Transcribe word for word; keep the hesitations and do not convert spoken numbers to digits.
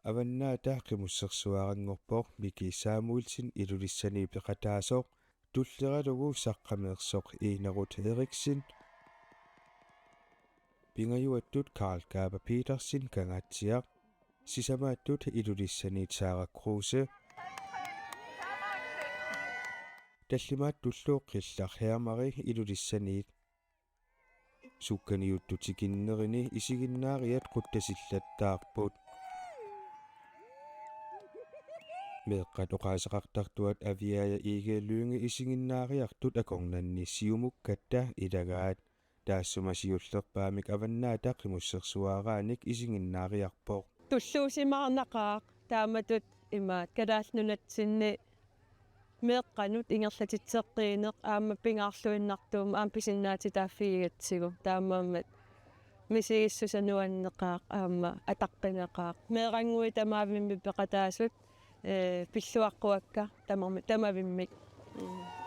Avannaata Qimussersuaranngorpoq Miki Samuelsen Ilulissani peqataasoq, tulleralugu Saqqameersoq Iinerut Eriksen, pingajuattut Karl Gabe Petersen Kangaatsiaq, sisamaattut Ilulissaniit Sara Kruse, tallimaattullu Qillaq Hermari Ilulissaniit. Sukkaniuttut tikinnerini isiginnaariat quttasillattaarput. Meeqqat oqaaseqartartuat Aviaja Egede Lynge isiginnaariartut akornanni siumukkatta ilagaat. Taassuma siullerpaamik Avannaata Qimussersuaraanik isiginnaariarpoq. Tulluusimaarnaqaaq taamatut imaat Kalaallit Nunatsinni meeqqanut ingerlatitseqqiineq aamma pingaarluinnartuummat aamma pisinnaatitaaffigigatsigu, taamaammat misigissuseq nuanneqaaq aamma ataqqinaqaaq. Meerannguit tamavimmik peqataasut, ee, pilluaqquakka tamami-, tamavimmik. Mm.